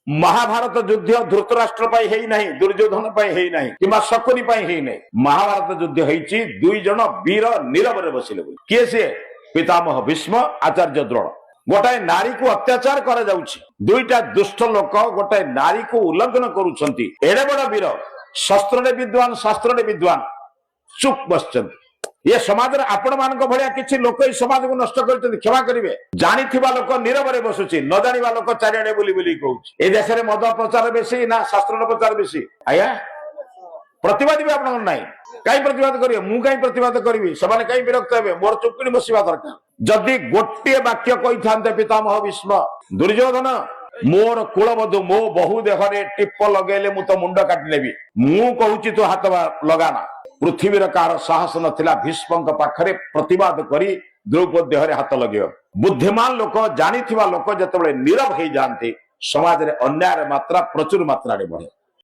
ମହାଭାରତ ଯୁଦ୍ଧ ଧୃତରାଷ୍ଟ୍ର ପାଇଁ ହେଇନାହିଁ, ଦୁର୍ଯ୍ୟୋଧନ ପାଇଁ ହେଇନାହିଁ କିମ୍ବା ଶକୁନି ପାଇଁ ହେଇନାହିଁ। ମହାଭାରତ ଯୁଦ୍ଧ ହେଇଛି ଦୁଇ ଜଣ ବୀର ନୀରବରେ ବସିଲେ ବୋଲି। କିଏ ସିଏ? ପିତାମହ ଭୀଷ୍ମ, ଆଚାର୍ଯ୍ୟ ଦ୍ରୋଣ। ଗୋଟାଏ ନାରୀକୁ ଅତ୍ୟାଚାର କରାଯାଉଛି, ଦୁଇଟା ଦୁଷ୍ଟ ଲୋକ ଗୋଟାଏ ନାରୀକୁ ଉଲ୍ଲଂଘନ କରୁଛନ୍ତି। ଏଡେ ବଡ ବୀର, ଶସ୍ତ୍ରରେ ବିଦ୍ୱାନ, ଶାସ୍ତ୍ରରେ ବିଦ୍ୱାନ, ଚୁପ୍ ବସିଛନ୍ତି। ଏ ସମାଜରେ ଆପଣ ମାନଙ୍କ ଭଳିଆ କିଛି ଲୋକ ଏଇ ସମାଜକୁ ନଷ୍ଟ କରିଛନ୍ତି, କ୍ଷମା କରିବେ। ଜାଣିଥିବା ଲୋକ ନୀରବରେ ବସୁଛି, ନ ଜାଣିବା ଲୋକ ଚାରିଆଡେ ବୁଲି ବୁଲି କହୁଛି। ଏ ଦେଶରେ ମଦ ପ୍ରଚାର ବେଶୀ ନା ଶାସ୍ତ୍ରର ପ୍ରଚାର ବେଶୀ? ଆଜ୍ଞା, ପ୍ରତିବାଦ ବି ଆପଣଙ୍କର ନାହିଁ। କାହିଁ ପ୍ରତିବାଦ କରିବେ? ମୁଁ କାହିଁ ପ୍ରତିବାଦ କରିବି? ସେମାନେ କାହିଁ ବିରକ୍ତ ହେବେ? ମୋର ଚୁପକିଣି ବସିବା ଦରକାର। ଯଦି ଗୋଟିଏ ବାକ୍ୟ କହିଥାନ୍ତେ ପିତାମହ ଭୀଷ୍ମ, "ଦୁର୍ଯ୍ୟୋଧନ, ମୋର କୁଳବଧୂ, ମୋ ବୋହୂ ଦେହରେ ଟିପ ଲଗେଇଲେ ମୁଁ ତ ମୁଣ୍ଡ କାଟି ନେବି, ମୁଁ କହୁଛି, ତୁ ହାତ ଲଗାନା", ପୃଥିବୀର କାହାର ସାହସ ନଥିଲା ଭୀଷ୍ମଙ୍କ ପାଖରେ ପ୍ରତିବାଦ କରି ଦ୍ରୌପଦୀ ଦେହରେ ହାତ ଲଗେଇବ। ବୁଦ୍ଧିମାନ ଲୋକ, ଜାଣିଥିବା ଲୋକ ଯେତେବେଳେ ନୀରବ ହେଇଯାଆନ୍ତି, ସମାଜରେ ଅନ୍ୟାୟର ମାତ୍ରା ପ୍ରଚୁର ମାତ୍ରାରେ ବଢେ।